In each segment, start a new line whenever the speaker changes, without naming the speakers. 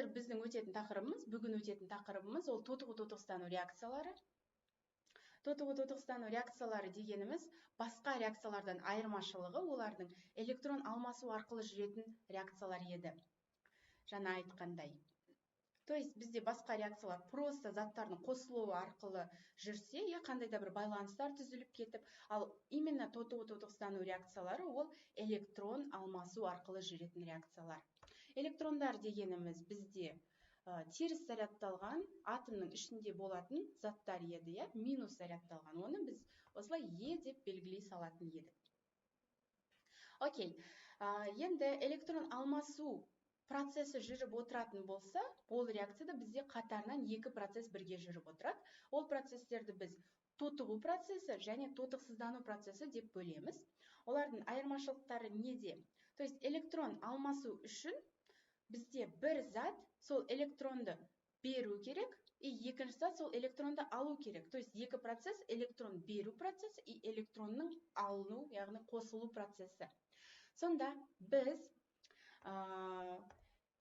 Қазір біздің өтетін тақырыбымыз, бүгін өтетін тақырыбымыз ол тотығу, тотықсыздану реакциялары. Тотығу, тотықсыздану реакциялары дегеніміз, басқа реакциялардан айырмашылығы олардың электрон алмасу арқылы жүретін реакциялар еді. Жаңа айтқандай. То есть бізде басқа реакциялар просто заттардың қосылуы арқылы жүрсе, иә, қандай да бір байланыстар түзіліп кетіп, ал именно тотығу, тотықсыздану реакциялары ол электрон алмасу арқылы жүретін реакциялар. Электрондар дегеніміз бізде теріс зарядталған, атомның ішінде болатын заттар еді, иә, минус зарядталған. Оны біз осылай Е деп белгілей салатын едік. Окей, енді электрон алмасу процесі жүріп отыратын болса, ол реакцияда бізде қатарынан екі процесс бірге жүріп отырады. Ол процестерді біз тотығу процесі және тотықсыздану процесі деп бөлеміз. Олардың айырмашылықтары неде? То есть электрон алмасу үшін бізде бір зат сол электронды беру керек, и екінші зат сол электронды алу керек. То есть екі процесс: электрон беру процесі и электронның алыну, яғни қосылу процесі. Сонда біз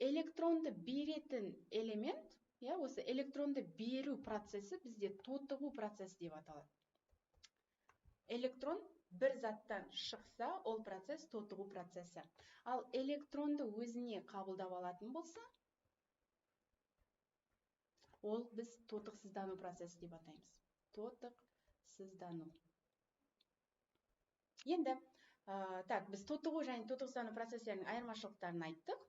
электронды беретін элемент, иә, осы электронды беру процесі бізде тотығу процесі деп аталады. Электрон бір заттан шықса, ол процесс тотығу процесі. Ал электронды өзіне қабылдап алатын болса, ол біз тотықсыздану процесі деп атаймыз. Тотықсыздану. Енді так, біз тотығу және тотықсыздану процестерінің айырмашылықтарын айттық.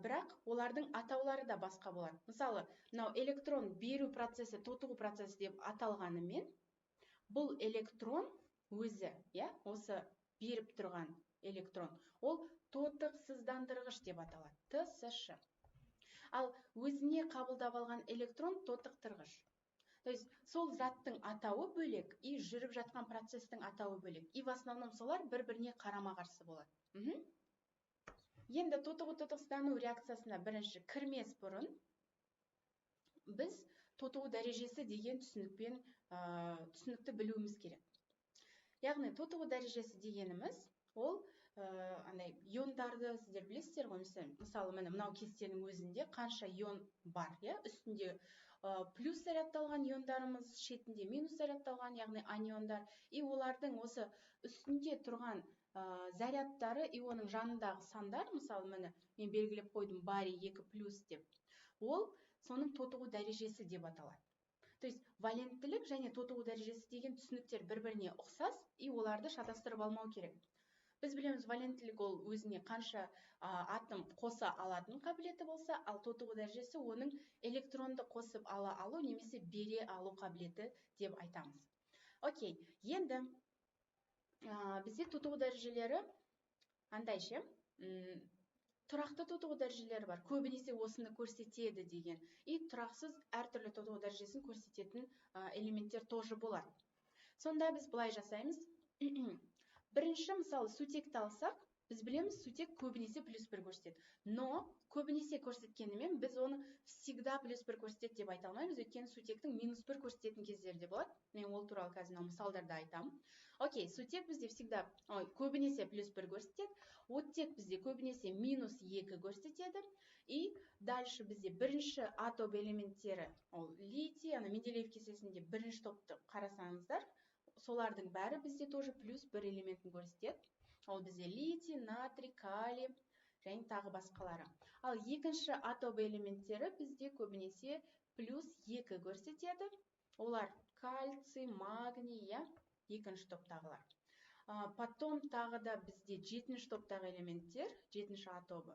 Бірақ олардың атаулары да басқа болады. Мысалы, мынау электрон беру процесі тотығу процесі деп аталғанымен, бұл электрон өзі, иә, осы беріп тұрған электрон, ол тотықсыздандырғыш деп аталады, ТСШ. Ал өзіне қабылдап алған электрон тотықтырғыш. То есть сол заттың атауы бөлек и жүріп жатқан процесстің атауы бөлек. И в основном солар бір-біріне қарама-қарсы болады. Енді тотығу, тотықсыздану реакциясына бірінші кірмес бұрын біз тотығу дәрежесі деген түсінікпен түсінікті білуіміз керек. Яғни тотығу дәрежесі дегеніміз ол андай иондарды сіздер білесіздер ғой, мысалы, міне, мынау кестенің өзінде қанша ион бар, иә, үстінде плюс зарядталған иондарымыз, шетінде минус зарядталған, яғни аниондар, и олардың осы үстінде тұрған зарядтары и оның жанындағы сандар, мысалы, міне, мен белгілеп қойдым барий 2 плюс деп, ол соның тотығу дәрежесі деп аталады. То есть валенттілік және тотығу дәрежесі деген түсініктер бір-біріне ұқсас, и оларды шатастырып алмау керек. Біз білеміз, валенттілік ол өзіне қанша атом қоса алатын қабілеті болса, ал тотығу дәрежесі оның электронды қосып ала алу немесе бере алу қабілеті деп айтамыз. Окей, енді бізде тотығу дәрежелері андай ше, тұрақты тотығу дәрежелері бар, көбінесе осыны көрсетеді деген, и тұрақсыз, әртүрлі тотығу дәрежесін көрсететін элементтер тоже болады. Сонда біз былай жасаймыз. Бірінші, мысалы, сутекті алсақ, біз білеміз, сутек көбінесе плюс бір көрсетеді. Но көбінесе көрсеткенімен, біз оны всегда плюс бір көрсетеді деп айта алмаймыз, өйткені сутектің минус бір көрсететін кездері де болады. Мен ол туралы қазір мынау мысалдарда айтамын. Окей, сутек бізде всегда, ой, көбінесе плюс бір көрсетеді. Оттек бізде көбінесе минус екі көрсетеді. И дальше бізде бірінші А топ элементтері, ол литий, ана Менделеев кестесінде бірінші топты қарасаңыздар, солардың бәрі бізде тоже плюс бір элементін көрсетеді. Ол бізде литий, натрий, калий және тағы басқалары. Ал екінші А тобы элементтері бізде көбінесе плюс екі көрсетеді. Олар кальций, магний, иә, екінші топтағылар. Потом тағы да бізде жетінші топтағы элементтер, жетінші А тобы,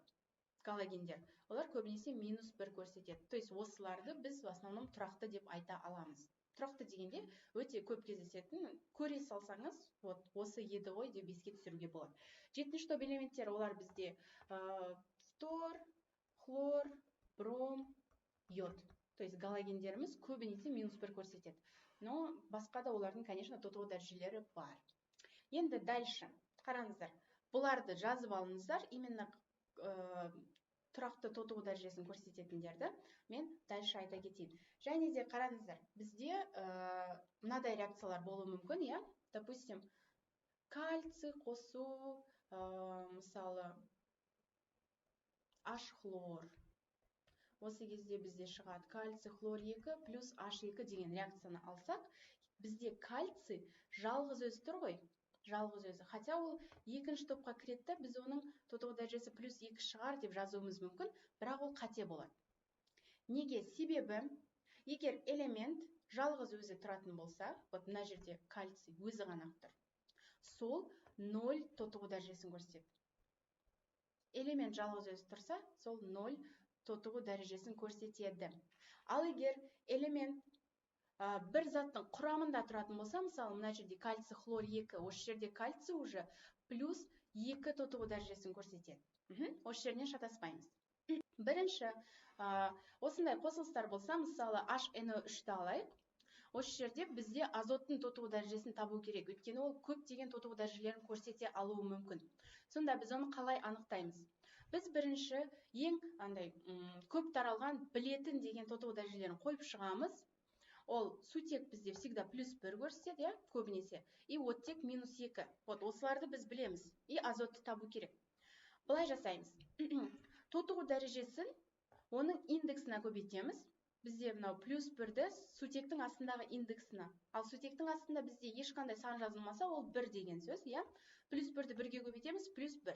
галогендер, олар көбінесе минус бір көрсетеді. То есть осыларды біз в основном тұрақты деп айта аламыз. Тұрақты дегенде өте көп кездесетін, көре салсаңыз, вот осы еді ғой деп еске түсіруге болады. Жетінші топ элементтері, олар бізде фтор, хлор, бром, йод. То есть галогендеріміз көбінесе минус бір көрсетеді. Но басқа да олардың, конечно, тотығу дәрежелері бар. Енді дальше қараңыздар, бұларды жазып алыңыздар, именно тұрақты тотығу дәрежесін көрсететіндерді мен дальше айта кетейін. Және де қараңыздар, бізде мынадай реакциялар болуы мүмкін, иә, допустим, кальций қосу, мысалы, H хлор. Осы кезде бізде шығады кальций хлор 2 плюс H2 деген реакцияны алсақ, бізде кальций жалғыз өзі тұр ғой, жалғыз өзі. Хотя ол екінші топқа кіреді, біз оның тотығу дәрежесі плюс 2 шығар деп жазуымыз мүмкін, бірақ ол қате болады. Неге? Себебі егер элемент жалғыз өзі тұратын болса, вот мына жерде кальций өзі ғана тұр, сол 0 тотығу дәрежесін көрсетеді. Элемент жалғыз өзі тұрса, сол 0 тотығу дәрежесін көрсетеді. Ал егер элемент бір заттың құрамында тұратын болса, мысалы, мына жерде кальций хлор 2, осы жерде кальций уже плюс 2 тотығу дәрежесін көрсетеді. Осы жерінен шатаспаймыз. Бірінші, осындай қосылыстар болса, мысалы, HNO3-ті алайық. Осы жерде бізде азоттың тотығу дәрежесін табу керек, өйткені ол көптеген тотығу дәрежелерін көрсете алуы мүмкін. Сонда біз оны қалай анықтаймыз? Біз бірінші ең андай көп таралған, білетін деген тотығу дәрежелерін қойып шығамыз. Ол сутек бізде всегда плюс 1 көрсетеді, иә, көбінесе. И оттек минус 2. Вот осыларды біз білеміз. И азотты табу керек. Былай жасаймыз. Тотығу дәрежесін оның индексіне көбейтеміз. Бізде мынау плюс 1-ді сутектің астындағы индексіне. Ал сутектің астында бізде ешқандай сан жазылмаса, ол 1 деген сөз, иә. Плюс 1-ді 1-ге көбейтеміз, плюс 1.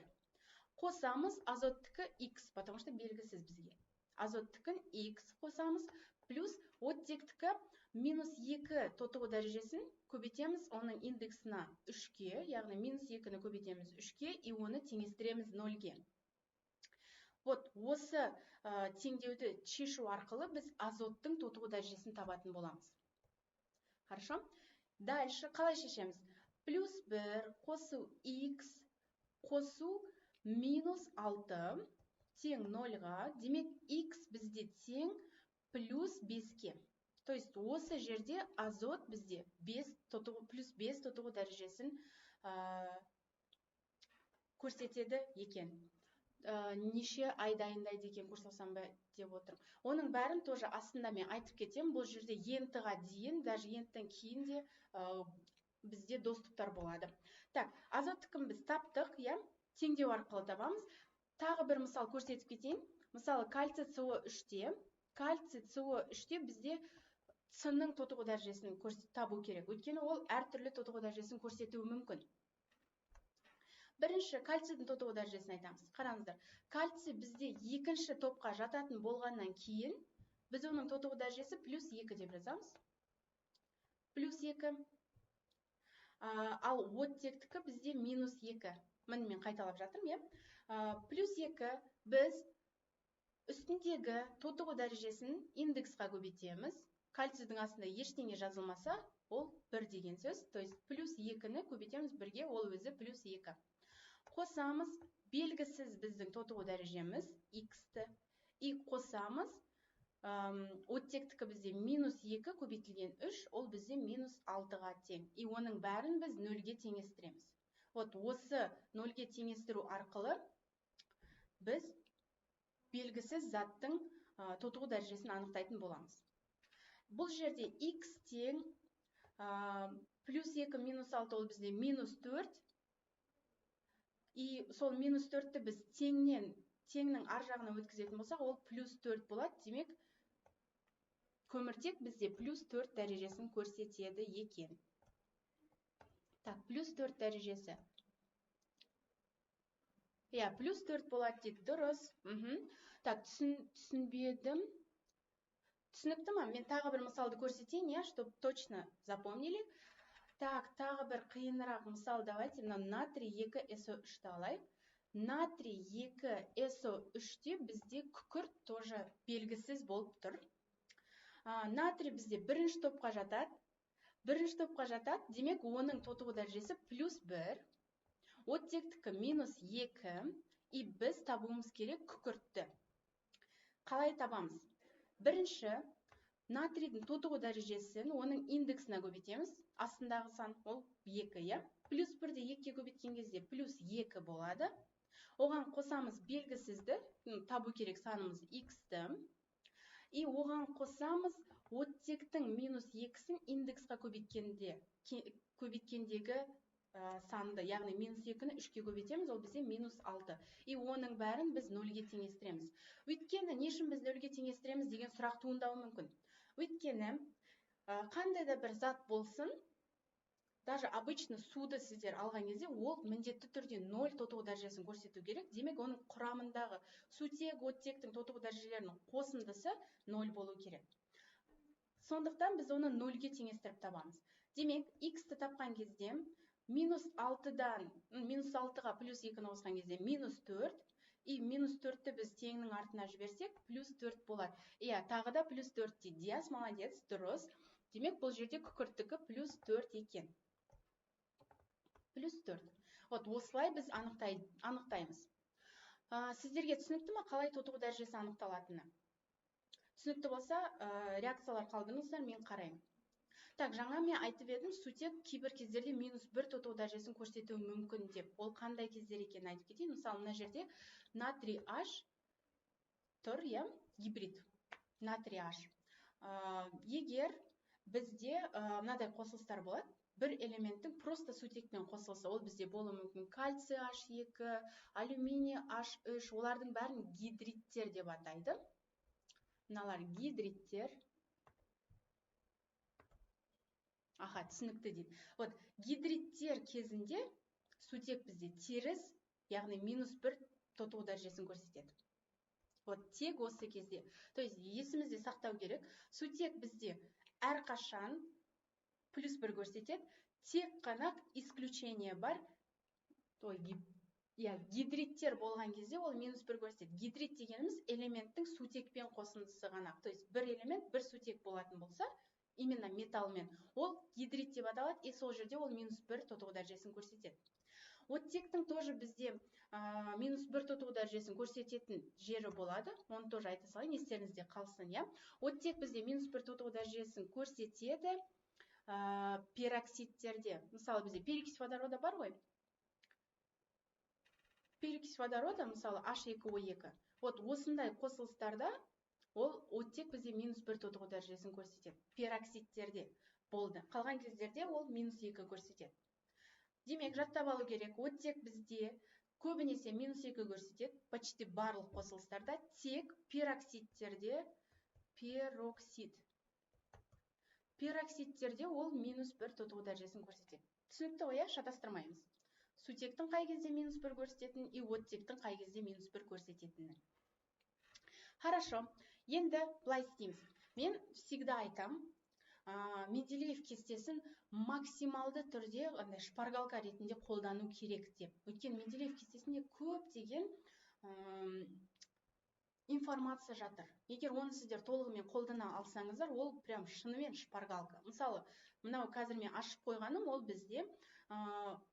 Қосамыз азоттікі x, потому что белгісіз бізге. Азоттікін x қосамыз, плюс оттектікі минус 2 тотығу дәрежесін көбейтеміз оның индексына 3-ке, яғни минус 2-ні көбейтеміз 3-ке, и оны теңестіреміз 0-ге. Вот осы теңдеуді шешу арқылы біз азоттың тотығу дәрежесін табатын боламыз. Хорошо? Дальше қалай шешеміз? Плюс 1 қосу x қосу минус 6 тең 0-ға, демек x бізде тең плюс 5-ке. То есть осы жерде азот бізде 5 тотығу, плюс 5 тотығу дәрежесін көрсетеді екен. Неше ай дайындайды екен курс алсам ба деп отырмын. Оның бәрін тоже астында мен айтып кетемін. Бұл жерде ЕНТ-ға дейін, даже ЕНТ-тен кейін де бізде доступтар болады. Так, азоттікін біз таптық, иә, теңдеу арқылы табамыз. Тағы бір мысал көрсетіп кетейін. Мысалы, кальций СО3-те, кальций СО3-те бізде С-ның тотығу дәрежесін табу керек. Өйткені ол әртүрлі тотығу дәрежесін көрсетуі мүмкін. Бірінші кальцийдің тотығу дәрежесін айтамыз. Қараңыздар, кальций бізде екінші топқа жататын болғаннан кейін біз оның тотығу дәрежесі плюс 2 деп жазамыз. Плюс 2. Ал оттектікі бізде минус 2. Міне, мен қайталап жатырмын, иә. Плюс 2, біз үстіндегі тотығу дәрежесін индексқа көбейтеміз. Кальцийдің астында ештеңе жазылмаса, ол 1 деген сөз. То есть плюс 2-ні көбейтеміз 1-ге, ол өзі плюс 2. Қосамыз белгісіз біздің тотығу дәрежеміз x-ті. И қосамыз оттектікі бізде минус 2 көбейтілген 3, ол бізде минус 6-ға тең. И оның бәрін біз 0-ге теңестіреміз. Вот осы 0-ге теңестіру арқылы біз белгісіз заттың тотығу дәрежесін анықтайтын боламыз. Бұл жерде x тең плюс 2 минус 6, ол бізде минус 4. И сол минус 4-ті біз теңнің ар жағына өткізетін болсақ, ол плюс 4 болады. Демек, көміртек бізде плюс 4 дәрежесін көрсетеді екен. Так, плюс 4 дәрежесі. Иә, плюс 4 болады дейді, дұрыс. Так, түсінбедім. Түсінікті ма? Мен тағы бір мысалды көрсетейін, иә, чтобы точно запомнили. Так, тағы бір қиынырақ мысал, давайте мына натрий 2 СО3-ті алайық. Натрий 2 СО3-те бізде күкірт тоже белгісіз болып тұр. Натрий бізде бірінші топқа жатады. Бірінші топқа жатады, демек оның тотығу дәрежесі плюс 1, оттектікі минус 2, и біз табуымыз керек күкіртті. Қалай табамыз? Бірінші, натрийдің тотығу дәрежесін оның индексіне көбейтеміз. Астындағы сан ол 2, иә? Плюс 1-ді 2-ге көбейткен кезде плюс 2 болады. Оған қосамыз белгісізді, табу керек санымыз x-ті. И оған қосамыз оттектің минус 2-сін индексқа көбейткендегі санды, яғни минус 2-ні 3-ке көбейтеміз, ол бізде минус 6. И оның бәрін біз нөлге теңестіреміз. Өйткені не үшін біз нөлге теңестіреміз деген сұрақ туындауы мүмкін. Өйткені қандай да бір зат болсын, даже обычно суды сіздер алған кезде ол міндетті түрде 0 тотығу дәрежесін көрсету керек. Демек, оның құрамындағы сутек, оттектің тотығу дәрежелерінің қосындысы 0 болу керек. Сондықтан біз оны 0-ге теңестіріп табамыз. Демек, x-ті тапқан кезде минус 6-дан, минус 6-ға плюс 2-ні қосқан кезде минус 4, и минус 4-ті біз теңнің артына жіберсек, плюс 4 болады. Иә, тағы да плюс 4 дейді. Диас, молодец, дұрыс. Демек, бұл жерде күкірттікі плюс 4 екен. Плюс 4. Вот осылай біз анықтаймыз. Сіздерге түсінікті ма, қалай тотығу дәрежесі анықталатыны? Түсінікті болса, реакциялар қалдырыңыздар, мен қараймын. Так, жаңа мен айтып едім, сутек кейбір кездерде минус 1 тотығу дәрежесін көрсетуі мүмкін деп. Ол қандай кездер екенін айтып кетейін. Мысалы, мына жерде натрий H тұр, иә, гибрид. Натрий H. Егер бізде мынадай қосылыстар болады, бір элементтің просто сутекпен қосылысы, ол бізде болуы мүмкін кальций H2, алюминий H3, олардың бәрін гидридтер деп атайды. Мыналар гидридтер. Аха, түсінікті дейді. Вот гидридтер кезінде сутек бізде теріс, яғни минус 1 тотығу дәрежесін көрсетеді. Вот тек осы кезде. То есть есімізде сақтау керек, сутек бізде әрқашан плюс 1 көрсетеді, тек қана исключение бар. Иә, гидридтер болған кезде ол минус 1 көрсетеді. Гидрид дегеніміз элементтің сутекпен қосындысы ғана. То есть бір элемент бір сутек болатын болса, именно металлмен, ол гидрид деп аталады, и сол жерде ол минус 1 тотығу дәрежесін көрсетеді. Оттектің тоже бізде минус 1 тотығу дәрежесін көрсететін жері болады. Оны тоже айта салайын, естеріңізде қалсын, иә. Оттек бізде минус 1 тотығу дәрежесін көрсетеді пероксидтерде. Мысалы, бізде перекись водорода бар ғой. Перекись водорода, мысалы, H2O2. Вот осындай қосылыстарда ол оттек бізде минус 1 тотығу дәрежесін көрсетеді. Пероксидтерде болды. Қалған кездерде ол минус 2 көрсетеді. Демек, жаттап алу керек, оттек бізде көбінесе минус 2 көрсетеді, почти барлық қосылыстарда, тек пероксидтерде, пероксидтерде ол минус 1 тотығу дәрежесін көрсетеді. Түсінікті ғой, иә, шатастырмаймыз. Сутектің қай кезде минус 1 көрсететінін и оттектің қай кезде минус 1 көрсететінін. Хорошо, енді былай істейміз. Мен всегда айтам, Менделеев кестесін максималды түрде андай шпаргалка ретінде қолдану керек деп. Өйткені Менделеев кестесінде көптеген информация жатыр. Егер оны сіздер толығымен қолдана алсаңыздар, ол прям шынымен шпаргалка. Мысалы, мынау қазір мен ашып қойғаным, ол бізде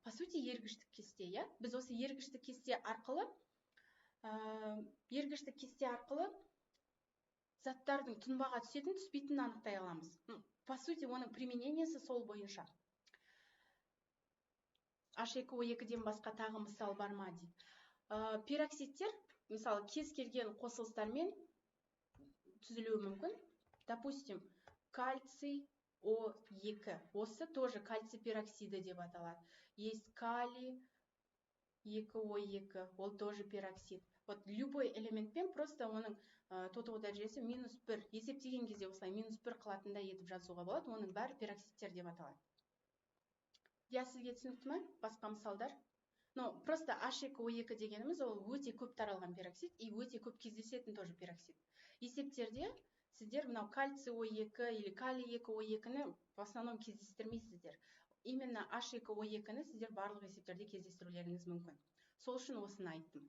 по сути ергіштік кесте, иә? Біз осы ергіштік кесте арқылы заттардың тұнбаға түсетін, түспейтінін анықтай аламыз. По сути, оның применениесі сол бойынша. H2O2-ден басқа тағы мысал бар ма дейді. Пероксидтер, мысалы, кез келген қосылыстармен түзілуі мүмкін. Допустим, кальций О2. Осы тоже кальций пероксиді деп аталады. Есть калий 2О2, ол тоже пероксид. Вот любой элементпен просто оның тотығу дәрежесі минус 1. Есептеген кезде осылай минус 1 қылатындай етіп жазуға болады. Оның бәрі пероксидтер деп аталады. Я сізге түсінікті ме? Басқа мысалдар? Но просто H2O2 дегеніміз ол өте көп таралған пероксид и өте көп кездесетін тоже пероксид. Есептерде сіздер мынау кальций О2 или калий 2О2-ні в основном кездестірмейсіздер. Именно H2O2-ні сіздер барлық есептерде кездестірулеріңіз мүмкін. Сол үшін осыны айттым.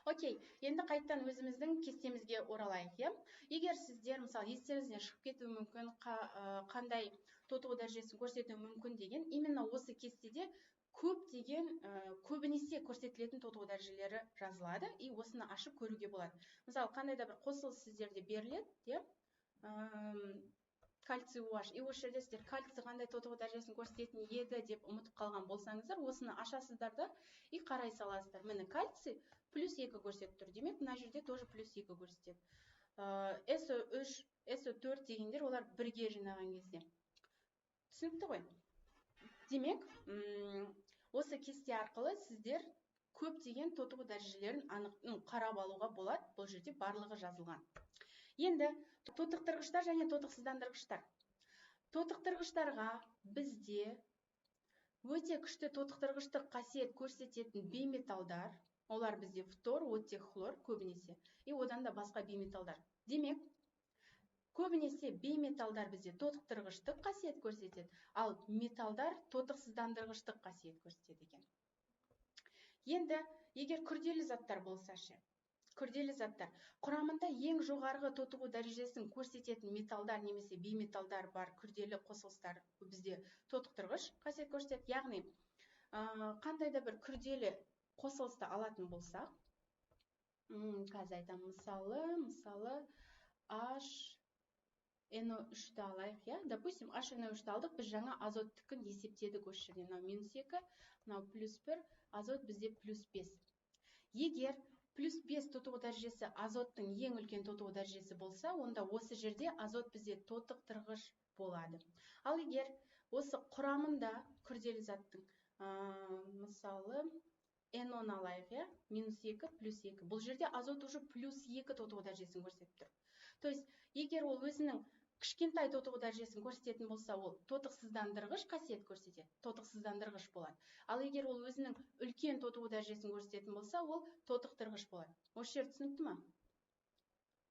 Окей, енді қайттан өзіміздің кестемізге оралайық, иә? Егер сіздер, мысалы, естеріңізден шығып кетуі мүмкін, қандай тотығу дәрежесін көрсетуі мүмкін деген, именно осы кестеде көптеген, көбінесе көрсетілетін тотығу дәрежелері жазылады, и осыны ашып көруге болады. Мысалы, қандай да бір қосылыс сіздерде беріледі, иә? Кальций OH. И осы жерде сіздер кальций қандай тотығу дәрежесін көрсететін еді деп ұмытып қалған болсаңыздар, осыны ашасыздар да и қарай саласыздар. Міне, кальций плюс 2 көрсетіп тұр. Демек, мына жерде тоже плюс 2 көрсетеді. SO3, SO4 дегендер олар бірге жинаған кезде. Түсінікті ғой? Демек, осы кесте арқылы сіздер көптеген тотығу дәрежелерін анық, қарап алуға болады. Бұл жерде барлығы жазылған. Енді тотықтырғыштар және тотықсыздандырғыштар. Тотықтырғыштарға бізде өте күшті тотықтырғыштық қасиет көрсететін бейметалдар, олар бізде фтор, оттек, хлор көбінесе, и одан да басқа бейметалдар. Демек, көбінесе бейметалдар бізде тотықтырғыштық қасиет көрсетеді, ал металдар тотықсыздандырғыштық қасиет көрсетеді екен. Енді егер күрделі заттар болса ше, күрделі заттар құрамында ең жоғарғы тотығу дәрежесін көрсететін металдар немесе бейметалдар бар күрделі қосылыстар бізде тотықтырғыш қасиет көрсетеді. Яғни қандай да бір күрделі қосылысты алатын болсақ, қазір айтамын, мысалы HNO3-ті алайық, иә, допустим, HNO3-ті алдық, біз жаңа азоттікін есептедік осы жерде. Мынау -2, мынау +1, азот бізде +5. Егер +5 тотығу дәрежесі азоттың ең үлкен тотығу дәрежесі болса, онда осы жерде азот бізде тотықтырғыш болады. Ал егер осы құрамында күрделі заттың, мысалы, NO-ны алайық, иә, -2, +2. Бұл жерде азот уже +2 тотығу дәрежесін көрсетіп тұр. То есть, егер ол өзінің кішкентай тотығу дәрежесін көрсететін болса, ол тотықсыздандырғыш қасиет көрсетеді, тотықсыздандырғыш болады. Ал егер ол өзінің үлкен тотығу дәрежесін көрсететін болса, ол тотықтырғыш болады. Осы жер түсінікті ма?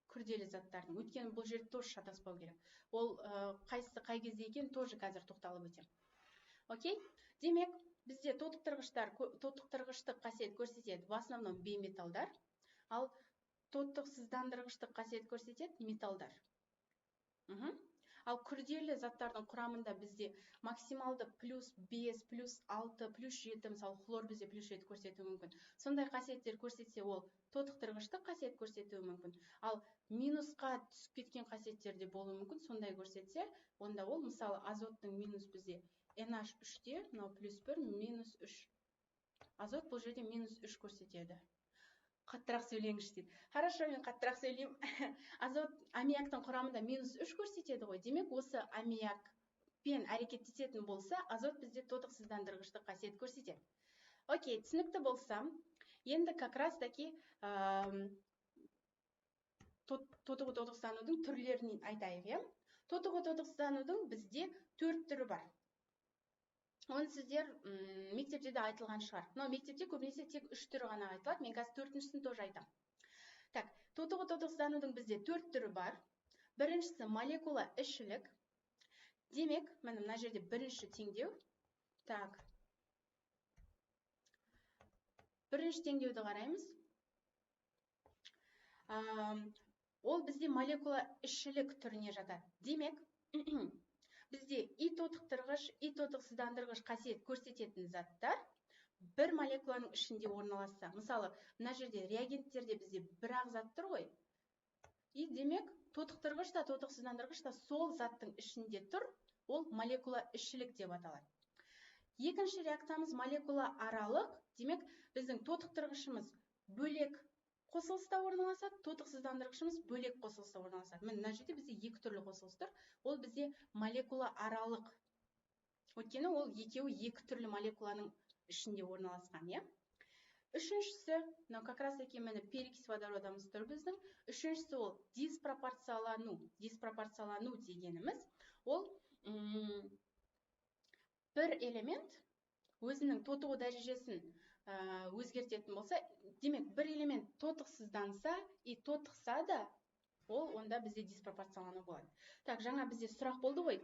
Күрделі заттардың. Өйткені бұл жерде тоже шатаспау керек. Ол қайсысы қай кезде екенін тоже қазір тоқталып өтемін. Окей? Демек, бізде тотықтырғыштық қасиет көрсетеді в основном бейметалдар, ал тотықсыздандырғыштық қасиет көрсетеді металдар. Ал күрделі заттардың құрамында бізде максималды +5, +6, +7, мысалы хлор бізде +7 көрсетуі мүмкін. Сондай қасиеттер көрсетсе, ол тотықтырғыштық қасиет көрсетуі мүмкін. Ал минусқа түсіп кеткен қасиеттер де болуы мүмкін. Сондай көрсетсе, онда ол, мысалы, азоттың минус бізде NH3-те, мынау +1, -3. Азот бұл жерде -3 көрсетеді. Қаттырақ сөйлеңізші дейді. Хорошо, мен қаттырақ сөйлеймін. Азот аммиактың құрамында -3 көрсетеді ғой. Демек, осы аммиакпен әрекеттесетін болса, азот бізде тотықсыздандырғыштық қасиет көрсетеді. Окей, түсінікті болса, енді как раз таки тотығу тотықсызданудың түрлерін айтайық, иә? Тотығу тотықсызданудың бізде 4 түрі бар. Оны сіздер мектепте де айтылған шығар. Но мектепте көбінесе тек 3 түрі ғана айтылады. Мен қазір төртіншісін тоже айтамын. Так, тотығу тотықсызданудың бізде 4 түрі бар. Біріншісі молекула ішілік. Демек, міне мына жерде бірінші теңдеу. Так. Бірінші теңдеуді қараймыз. Ол бізде молекула ішілік түріне жатады. Демек, бізде и тотықтырғыш, и тотықсыздандырғыш қасиет көрсететін заттар бір молекуланың ішінде орналасса. Мысалы, мына жерде реагенттерде бізде бір-ақ зат тұр ғой. И демек, тотықтырғыш та, тотықсыздандырғыш та сол заттың ішінде тұр, ол молекула ішілік деп аталады. Екінші реакциямыз молекула аралық. Демек, біздің тотықтырғышымыз бөлек қосылыста орналасады, тотықсыздандырғышымыз бөлек қосылыста орналасады. Міне, мына жерде бізде екі түрлі қосылыс тұр. Ол бізде молекула аралық. Өйткені ол екеуі екі түрлі молекуланың ішінде орналасқан, иә? Үшіншісі, мынау как раз таки міне перекись водородымыз тұр біздің. Үшіншісі ол диспропорциялану. Диспропорциялану дегеніміз ол бір элемент өзінің тотығу дәрежесін өзгертетін болса, демек бір элемент тотықсызданса и тотықса да, ол онда бізде диспропорциялану болады. Так, жаңа бізде сұрақ болды ғой,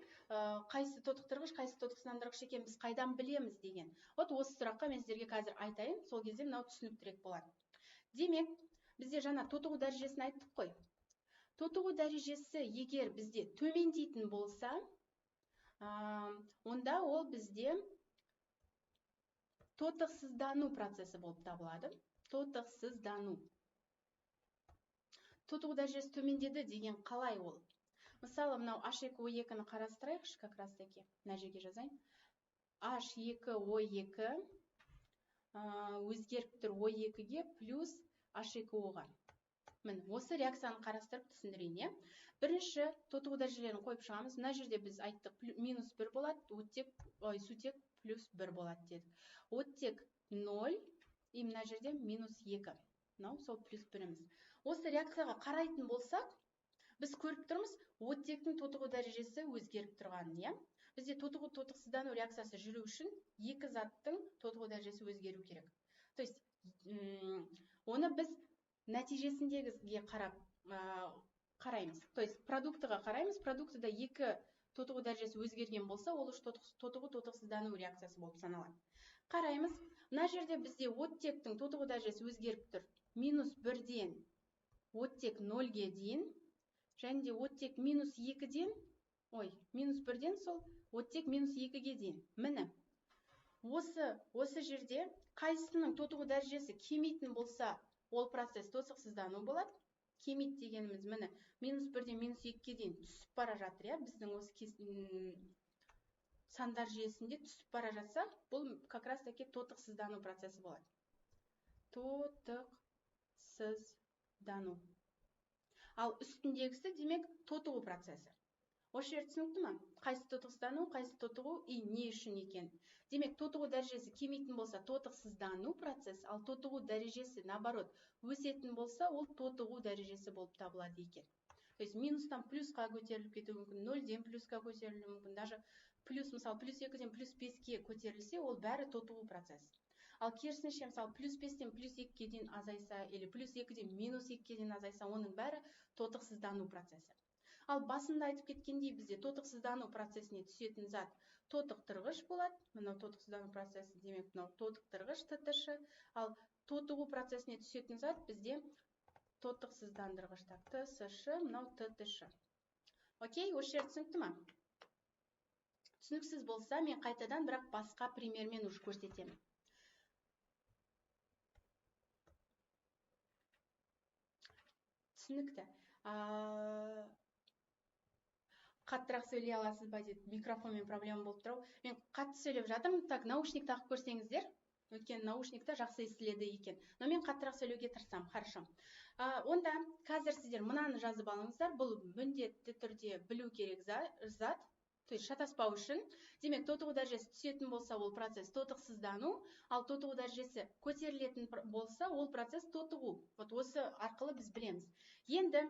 қайсы тотықтырғыш, қайсы тотықсыздандырғыш екенін біз қайдан білеміз деген. Вот осы сұраққа мен сіздерге қазір айтайын, сол кезде мынау түсініктірек болады. Демек, бізде жаңа тотығу дәрежесін айттық қой. Тотығу дәрежесі егер бізде төмендейтін болса, онда ол бізде тотықсыздану процесі болып табылады. Тотықсыздану. Тотығу дәрежесі төмендеді деген қалай ол? Мысалы, мынау H2O2-ні қарастырайықшы, как раз таки. Мына жерге жазайын. H2O2 өзгеріп тұр O2-ге плюс H2O-ға. Міне, Осы реакцияны қарастырып түсіндірейін, иә. Бірінші тотығу дәрежелерін қойып шығамыз. Мына жерде біз айттық, минус 1 болады, оттек, ой, сутек плюс 1 болады дедік. Оттек 0, и мына жерде минус 2. Мынау сол плюс 1-іміз. Осы реакцияға қарайтын болсақ, біз көріп тұрмыз, оттектің тотығу дәрежесі өзгеріп тұрғанын, иә. Бізде тотығу тотықсыздану реакциясы жүру үшін екі заттың тотығу дәрежесі өзгеру керек. То есть оны біз нәтижесіндегіге қарап қараймыз. То есть продуктыға қараймыз, продуктыда екі тотығу дәрежесі өзгерген болса, ол үш тотығу тотықсыздану реакциясы болып саналады. Қараймыз, мына жерде бізде оттектің тотығу дәрежесі өзгеріп тұр. Минус 1-ден оттек 0-ге дейін, және де оттек минус 2-ден, ой, минус 1-ден сол оттек минус 2-ге дейін. Міне, осы жерде қайсысының тотығу дәрежесі кемитін болса, ол процесс тотықсыздану болады. Кемит дегеніміз, міне, минус 1-ден минус 2-ге дейін түсіп бара жатыр, иә, біздің осы сандар жүйесінде түсіп бара жатса, бұл как раз таки тотықсыздану процесі болады. Тотықсыздану. Ал үстіндегісі, демек, тотығу процесі. Осы жер түсінікті ма? Қайсы тотықсыздану, қайсы тотығу и не үшін екен? Демек, тотығу дәрежесі кемитін болса, тотықсыздану процесі, ал тотығу дәрежесі, наоборот, өсетін болса, ол тотығу дәрежесі болып табылады екен. То есть минустан плюсқа көтеріліп кетуі мүмкін, 0-ден плюсқа көтерілуі мүмкін, даже плюс, мысалы, плюс 2-ден плюс 5-ке көтерілсе, ол бәрі тотығу процесі. Ал керісінше, мысалы, плюс 5-тен плюс 2-ге дейін азайса, или плюс 2-ден минус 2-ге дейін азайса, оның бәрі тотықсыздану процесі. Ал басында айтып кеткендей, бізде тотықсыздану процесіне түсетін зат тотықтырғыш болады. Мынау тотықсыздану процесі, демек, мынау тотықтырғыш ТТШ. Ал тотығу процесіне түсетін зат бізде тотықсыздандырғыш, так, ТСШ, мынау ТТШ. Окей, осы жер түсінікті ма? Түсініксіз болса, мен қайтадан бірақ басқа примермен уже көрсетемін. Түсінікті. Қаттырақ сөйлей аласыз ба дейді. Микрофонмен проблема болып тұр ау. Мен қатты сөйлеп жатырмын. Так, наушник тағып көрсеңіздер, өйткені наушникта жақсы естіледі екен. Но мен қаттырақ сөйлеуге тырысамын. Хорошо. Онда қазір сіздер мынаны жазып алыңыздар. Бұл міндетті түрде білу керек зат. То есть шатаспау үшін. Демек, тотығу дәрежесі түсетін болса, ол процесс тотықсыздану, ал тотығу дәрежесі көтерілетін болса, ол процесс тотығу. Вот осы арқылы біз білеміз. Енді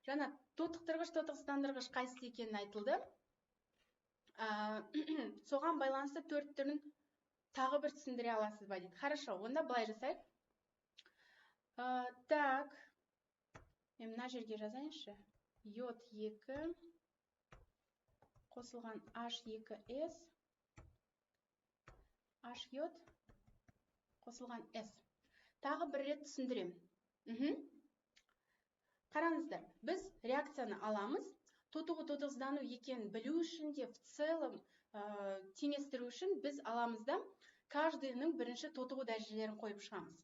жаңа тотықтырғыш, тотықсыздандырғыш қайсысы екенін айтылды. Соған байланысты төрт түрін тағы бір түсіндіре аласыз ба дейді. Хорошо, онда былай жасайық. Так, мен мына жерге жазайыншы. Йод 2 қосылған H2S, H йод қосылған S. Тағы бір рет түсіндіремін. Қараңыздар, біз реакцияны аламыз. Тотығу тотықсыздану екенін білу үшін де, в целом, теңестіру үшін біз аламыз да, каждыйның бірінші тотығу дәрежелерін қойып шығамыз.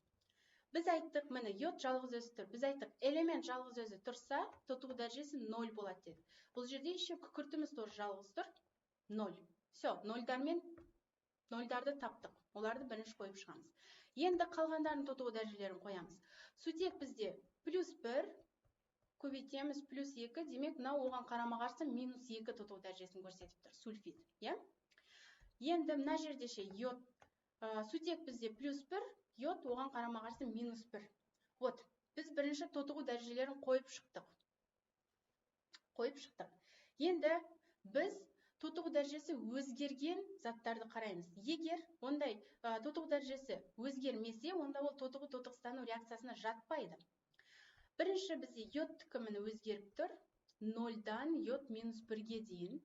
Біз айттық, міне, йод жалғыз өзі тұр. Біз айттық, элемент жалғыз өзі тұрса, тотығу дәрежесі 0 болады дедік. Бұл жерде еще күкіртіміз тоже жалғыз тұр, 0. Все, нольдарды таптық. Оларды бірінші қойып шығамыз. Енді қалғандарын тотығу дәрежелерін қоямыз. Сутек бізде плюс 1, көбейтеміз плюс 2, демек мынау оған қарама-қарсы минус 2 тотығу дәрежесін көрсетіп тұр, сульфид, иә? Енді мына жерде ше йод, сутек бізде плюс 1, йод оған қарама-қарсы минус 1. Вот, біз бірінші тотығу дәрежелерін қойып шықтық. Қойып шықтық. Енді біз тотығу дәрежесі өзгерген заттарды қараймыз. Егер ондай тотығу дәрежесі өзгермесе, онда ол тотығу тотықсыздану реакциясына жатпайды. Бірінші бізде йодтікі міне өзгеріп тұр, 0-дан йод минус 1-ге дейін.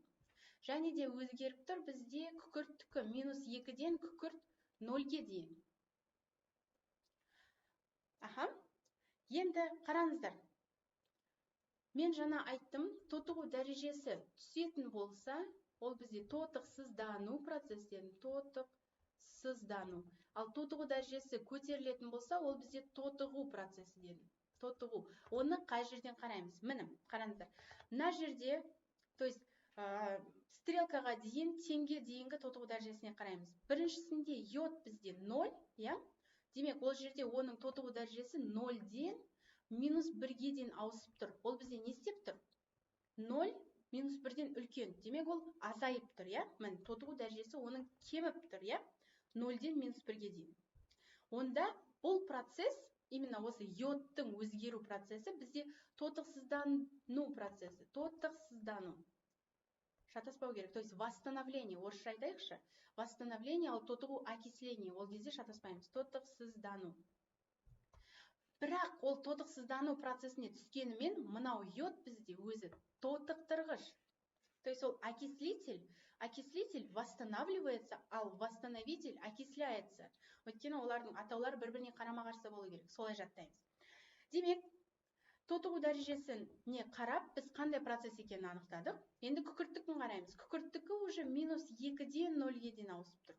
Және де өзгеріп тұр бізде күкірттікі минус 2-ден күкірт 0-ге дейін. Аха. Енді қараңыздар. Мен жаңа айттым, тотығу дәрежесі түсетін болса, ол бізде тотықсыздану процестерін, тотықсыздану. Ал тотығу дәрежесі көтерілетін болса, ол бізде тотығу процесі дедім. Тотығу. Оны қай жерден қараймыз? Міне, қараңыздар. Мына жерде, то есть, стрелкаға дейін, теңге дейінгі тотығу дәрежесіне қараймыз. Біріншісінде йод бізде 0, иә? Демек, ол жерде оның тотығу дәрежесі 0-ден минус 1-ге дейін ауысып тұр. Ол бізде не істеп тұр? 0 минус 1-ден үлкен. Демек, ол азайып тұр, иә? Міне, тотығу дәрежесі оның кеміп тұр, иә? 0-ден минус 1-ге дейін. Онда бұл процесс, именно осы йодтың өзгеру процесі бізде тотықсыздану процесі. Тотықсыздану. Шатаспау керек. То есть восстановление, орысша айтайықшы. Восстановление, ал тотығу окисление. Ол кезде шатаспаймыз. Тотықсыздану. Бірақ ол тотықсыздану процесіне түскенімен мынау йод бізде өзі тотықтырғыш. То есть ол окислитель, окислитель восстанавливается, ал восстановитель окисляется. Өйткені олардың атаулары бір-біріне қарама-қарсы болу керек. Солай жаттаймыз. Демек, тотығу дәрежесіне қарап біз қандай процесс екенін анықтадық. Енді күкірттікін қараймыз. Күкірттікі уже минус 2-ден 0-ге дейін ауысып тұр.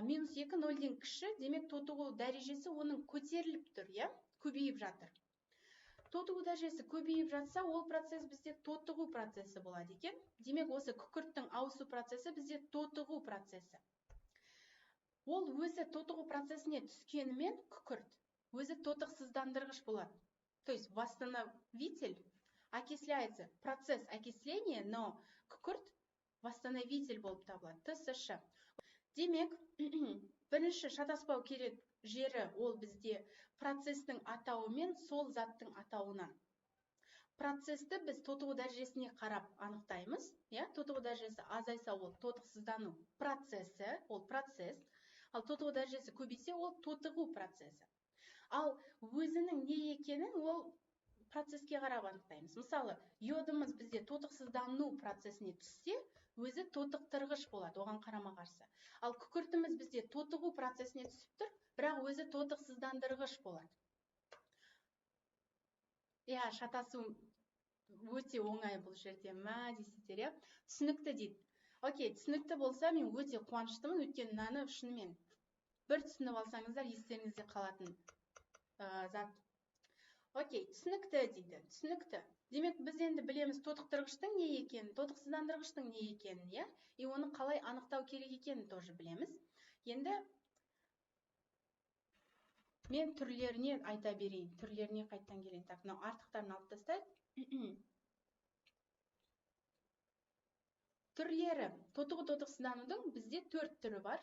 Минус 2 0-ден кіші, демек тотығу дәрежесі оның көтеріліп тұр, иә? Көбейіп жатыр. Тотығу дәрежесі көбейіп жатса, ол процесс бізде тотығу процесі болады екен. Демек, осы күкірттің ауысу процесі бізде тотығу процесі. Ол өзі тотығу процесіне түскенімен күкірт өзі тотықсыздандырғыш болады. То есть восстановитель окисляется. Процесс окисления, но күкірт восстановитель болып табылады. ТСШ. Демек, бірінші шатаспау керек жері ол бізде процестің атауы мен сол заттың атауынан. Процесті біз тотығу дәрежесіне қарап анықтаймыз. Иә, тотығу дәрежесі азайса, ол тотықсыздану процесі, ол процесс. Ал тотығу дәрежесі көбейсе, ол тотығу процесі. Ал өзінің не екенін ол процеске қарап анықтаймыз. Мысалы, йодымыз бізде тотықсыздану процесіне түссе, өзі тотықтырғыш болады, оған қарама-қарсы. Ал күкіртіміз бізде тотығу процесіне түсіп тұр, бірақ өзі тотықсыздандырғыш болады. Иә, шатасу өте оңай бұл жерде, мә дейсіздер, иә? Түсінікті дейді. Окей, түсінікті болса, мен өте қуаныштымын, өйткені мынаны шынымен бір түсініп алсаңыздар, естеріңізде қалатын зат. Окей, түсінікті дейді, түсінікті. Демек, біз енді білеміз тотықтырғыштың не екенін, тотықсыздандырғыштың не екенін, иә? И оны қалай анықтау керек екенін тоже білеміз. Енді мен түрлеріне айта берейін, түрлеріне қайттан келейін. Так, мынау артықтарын алып тастайық. Түрлері. Тотығу тотықсызданудың бізде 4 түрі бар.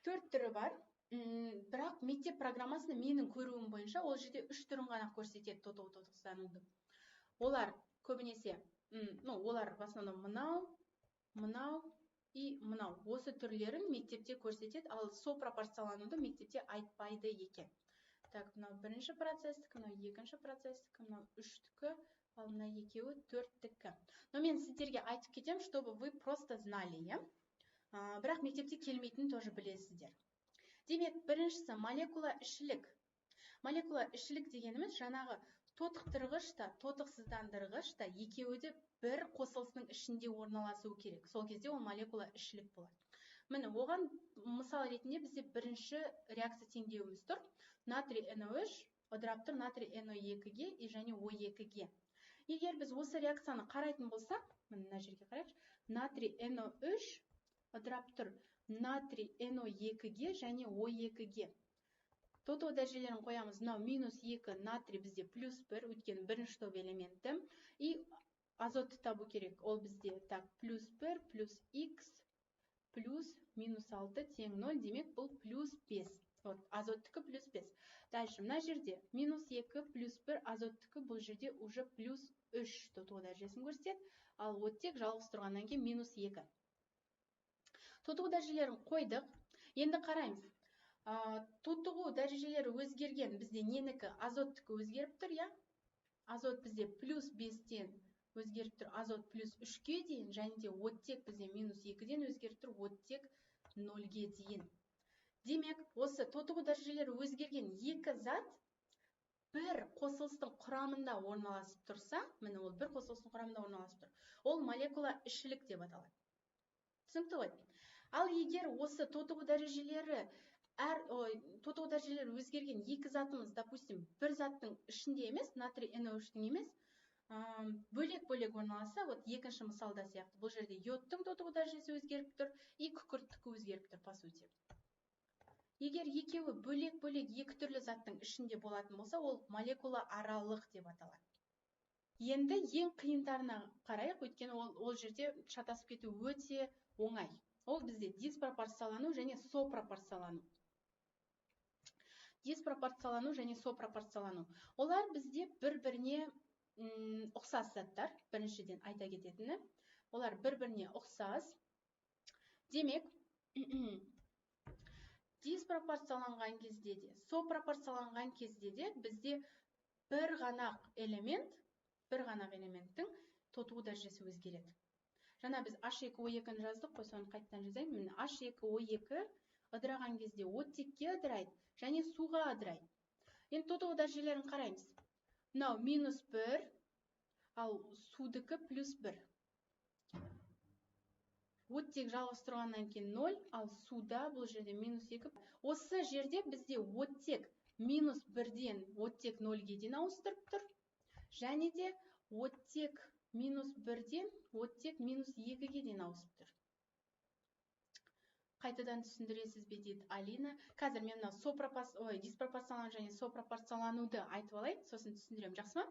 4 түрі бар. Бірақ мектеп программасында менің көруім бойынша ол жерде 3 түрін ғана көрсетеді тотығу тотықсызданудың. Олар көбінесе, ну, олар в основном мынау, мынау и мынау. Осы түрлерін мектепте көрсетеді, ал сопропорциялануды мектепте айтпайды екен. Так, мынау бірінші процестікі, мынау екінші процестікі, мынау үштікі, ал мына екеуі төрттікі. Но мен сіздерге айтып кетемін, чтобы вы просто знали, иә? Бірақ мектепте келмейтінін тоже білесіздер. Демек, біріншісі молекула ішілік. Молекула ішілік дегеніміз жаңағы тотықтырғыш та, тотықсыздандырғыш та екеуі де бір қосылысының ішінде орналасуы керек. Сол кезде ол молекула ішілік болады. Міне, оған мысал ретінде бізде бірінші реакция теңдеуіміз тұр. Натрий NO3 ыдырап тұр натрий NO2-ге и және O2-ге. Егер біз осы реакцияны қарайтын болсақ, міне мына жерге қарайықшы, натрий NO3 ыдырап тұр натрий NO2-ге және O2-ге. Тотығу дәрежелерін қоямыз. Мынау минус 2, натрий бізде плюс 1, өйткені бірінші топ элементі. И азотты табу керек. Ол бізде так, плюс 1, плюс х, плюс минус 6 тең 0, демек бұл плюс 5. Вот, азоттікі плюс 5. Дальше, мына жерде минус 2, плюс 1, азоттікі бұл жерде уже плюс 3 тотығу дәрежесін көрсетеді. Ал оттек жалғыз тұрғаннан кейін минус 2. Тотығу дәрежелерін қойдық. Енді қараймыз. Тотығу дәрежелері өзгерген бізде ненікі? Азоттікі өзгеріп тұр, иә? Азот бізде плюс 5-тен өзгеріп тұр, азот плюс 3-ке дейін, және де оттек бізде минус 2-ден өзгеріп тұр, оттек 0-ге дейін. Демек, осы тотығу дәрежелері өзгерген екі зат бір қосылыстың құрамында орналасып тұрса, міне ол бір қосылыстың құрамында орналасып тұр. Ол молекула ішілік деп аталады. Түсінікті ғой? Ал егер осы тотығу дәрежелері тотығу дәрежелері өзгерген екі затымыз, допустим, бір заттың ішінде емес, натрий NO3-тің емес, бөлек-бөлек орналасса, вот екінші мысалда сияқты, бұл жерде йодтың тотығу дәрежесі өзгеріп тұр, и күкірттікі өзгеріп тұр, по сути. Егер екеуі бөлек-бөлек екі түрлі заттың ішінде болатын болса, ол молекула аралық деп аталады. Енді ең қиындарына қарайық, өйткені ол жерде шатасып кету өте оңай. Ол бізде диспропорциялану және сопропорциялану. Диспропорциялану және сопропорциялану. Олар бізде бір-біріне ұқсас заттар, біріншіден айта кететіні. Олар бір-біріне ұқсас. Демек, диспропорцияланған кезде де, сопропорцияланған кезде де бізде бір ғана элемент, бір ғана элементтің тотығу дәрежесі өзгереді. Жаңа біз H2O2-ні жаздық қой, соны қайтадан жазайын. Міне H2O2 ыдыраған кезде оттекке ыдырайды және суға ыдырайды. Енді тотығу дәрежелерін қараймыз. Мынау -1, ал судікі +1. Оттек жалғыз тұрғаннан кейін 0, ал суда бұл жерде -2. Осы жерде бізде оттек -1-ден оттек 0-ге дейін ауыстырып тұр. Және де оттек -1-ден оттек -2-ге дейін ауысып тұр. Қайтадан түсіндіресіз бе дейді Алина. Қазір мен мына диспропорциялану және сопропорциялануды айтып алайын, сосын түсіндіремін, жақсы ма?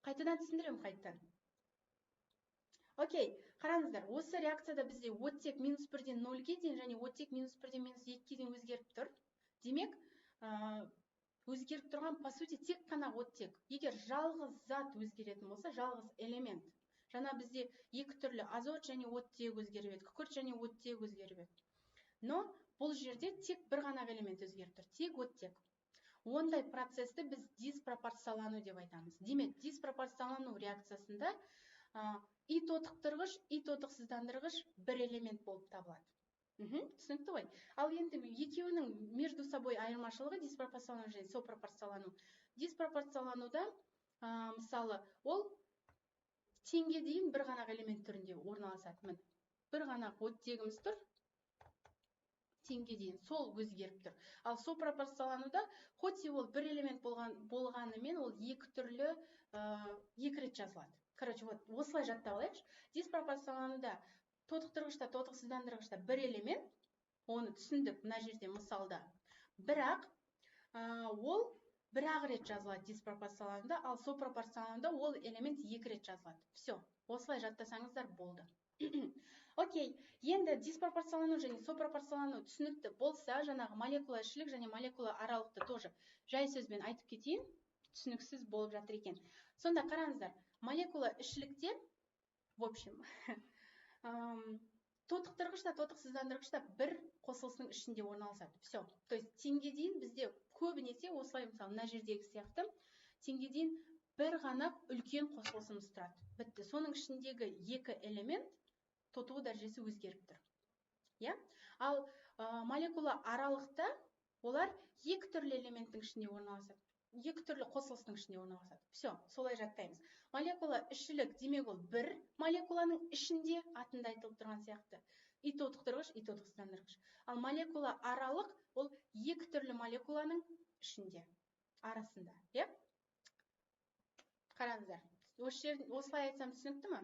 Қайтадан түсіндіремін, қайтадан. Окей, қараңыздар, осы реакцияда бізде оттек -1-ден 0-ге дейін және оттек -1-ден -2-ге дейін өзгеріп тұр. Демек, өзгеріп тұрған, по сути, тек қана оттек. Егер жалғыз зат өзгеретін болса, жалғыз элемент. Жаңа бізде екі түрлі азот және оттек өзгеріп еді, күкірт және оттек өзгеріп еді. Но бұл жерде тек бір ғана элемент өзгеріп тұр, тек оттек. Ондай процесті біз диспропорциялану деп айтамыз. Демек, диспропорциялану реакциясында и тотықтырғыш, и тотықсыздандырғыш бір элемент болып табылады. Түсінікті ғой. Ал енді екеуінің между собой айырмашылығы диспропорциялану және сопропорциялану. Диспропорциялануда, мысалы, ол теңге дейін бір ғана элемент түрінде орналасады. Міне, бір ғана оттегіміз тұр, теңге дейін, сол өзгеріп тұр. Ал сопропорциялануда, хоть и ол бір элемент болғанымен, ол екі түрлі, екі рет жазылады. Короче, вот осылай жаттап алайықшы. Диспропорциялануда тотықтырғышта, тотықсыздандырғышта бір элемент, оны түсіндік мына жерде мысалда. Бірақ ол бір-ақ рет жазылады диспропорциялануда, ал сопропорциялануда ол элемент екі рет жазылады. Все, осылай жаттасаңыздар болды. Окей, енді диспропорциялану және сопропорциялану түсінікті болса, жаңағы молекула ішілік және молекула аралықты тоже жай сөзбен айтып кетейін, түсініксіз болып жатыр екен. Сонда қараңыздар, молекула ішілікте, в общем, тотықтырғыш та тотықсыздандырғыш та бір қосылысының ішінде орналасады. Все, то есть теңге дейін бізде көбінесе осылай, мысалы, мына жердегі сияқты теңге дейін бір ғана үлкен қосылысымыз тұрады. Бітті. Соның ішіндегі екі элемент тотығу дәрежесі өзгеріп тұр. Иә? Ал молекула аралықта олар екі түрлі элементтің ішінде орналасады. Екі түрлі қосылыстың ішінде орналасады. Все, солай жаттаймыз. Молекула ішілік, демек ол бір молекуланың ішінде, атында айтылып тұрған сияқты. И тотықтырғыш, и тотықсыздандырғыш. Ал молекула аралық ол екі түрлі молекуланың ішінде, арасында. Иә? Қараңыздар. Осы жер, осылай айтсам түсінікті ме?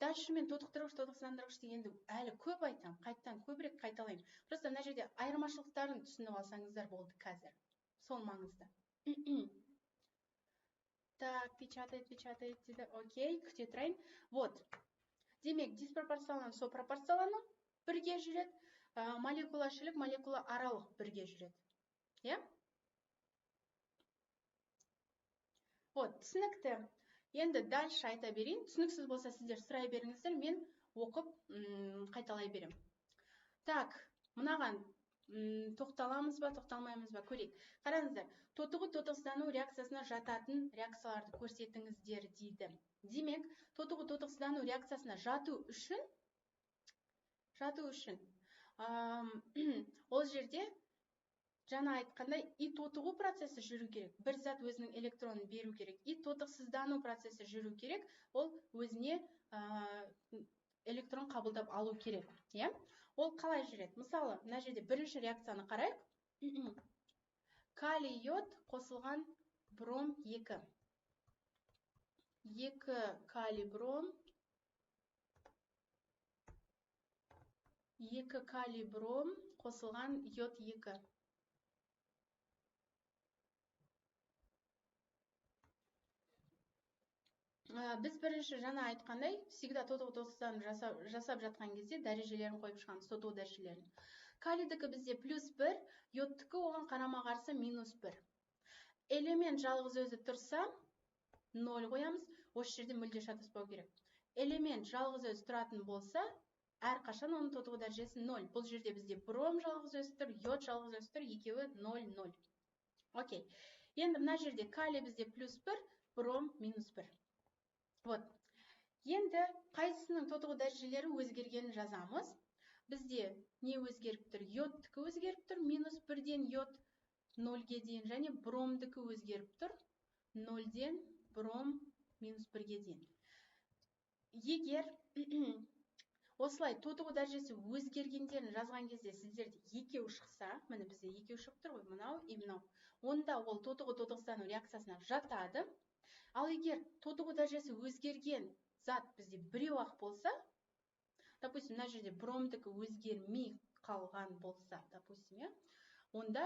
Дальше мен тотықтырғыш, тотықсыздандырғыш дегенді әлі көп айтамын, қайтадан көбірек қайталаймын. Просто мына жерде айырмашылықтарын түсініп алсаңыздар болды қазір. Сол маңызды. Так, печатает, печатает дейді. Окей, күте тұрайын. Вот. Демек, диспропорциялану, сопропорциялану бірге жүреді. Молекула ішілік, молекула аралық бірге жүреді. Иә? Вот, түсінікті. Енді дальше айта берейін. Түсініксіз болса, сіздер сұрай беріңіздер, мен оқып қайталай беремін. Так, мынаған тоқталамыз ба, тоқталмаймыз ба, көрейік. Қараңыздар, тотығу, тотықсыздану реакциясына жататын реакцияларды көрсетіңіздер дейді. Демек, тотығу, тотықсыздану реакциясына жату үшін ол жерде жаңа айтқандай и тотығу процесі жүру керек. Бір зат өзінің электронын беру керек. И тотықсыздану процесі жүру керек. Ол өзіне электрон қабылдап алу керек. Иә? Ол қалай жүреді? Мысалы, мына жерде бірінші реакцияны қарайық. Калий йод қосылған бром 2. 2 калий бром, 2 калий бром қосылған йод 2. Біз бірінші жаңа айтқандай, всегда тотығу тотықсыздану жасап жатқан кезде дәрежелерін қойып шығамыз, тотығу дәрежелерін. Калийдікі бізде плюс 1, йодтікі оған қарама-қарсы минус 1. Элемент жалғыз өзі тұрса, 0 қоямыз, осы жерде мүлде шатаспау керек. Элемент жалғыз өзі тұратын болса, әрқашан оның тотығу дәрежесі 0. Бұл жерде бізде бром жалғыз өзі тұр, йод жалғыз өзі тұр, екеуі 0, 0. Окей. Енді мына жерде калий бізде плюс 1, бром минус 1. Вот. Енді қайсысының тотығу дәрежелері өзгергенін жазамыз. Бізде не өзгеріп тұр? Йодтікі өзгеріп тұр, минус 1-ден йод 0-ге дейін, және бромдікі өзгеріп тұр, 0-ден бром минус 1-ге дейін. Егер осылай тотығу дәрежесі өзгергендерін жазған кезде сіздерде екеу шықса, міне бізде екеу шығып тұр ғой, мынау и мынау, онда ол тотығу тотықсыздану реакциясына жатады. Ал егер тотығу дәрежесі өзгерген зат бізде біреу-ақ болса, допустим, мына жерде бромдікі өзгермей қалған болса, допустим, иә, онда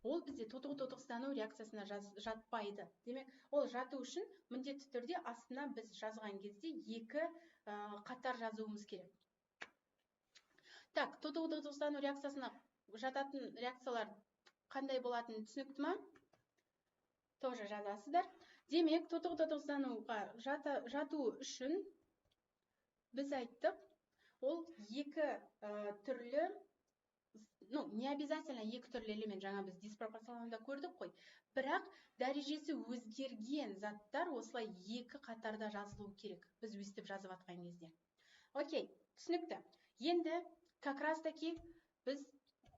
ол бізде тотығу тотықсыздану реакциясына жатпайды. Демек, ол жату үшін міндетті түрде астына біз жазған кезде екі қатар жазуымыз керек. Так, тотығу тотықсыздану реакциясына жататын реакциялар қандай болатыны түсінікті ма? Тоже жазасыздар. Демек, тотығу тотықсыздануға жату үшін біз айттық, ол екі түрлі, ну, не обязательно екі түрлі элемент, жаңа біз диспропорционалда көрдік қой, бірақ дәрежесі өзгерген заттар осылай екі қатарда жазылуы керек, біз өстіп жазып жатқан кезде. Окей, түсінікті. Енді как раз таки біз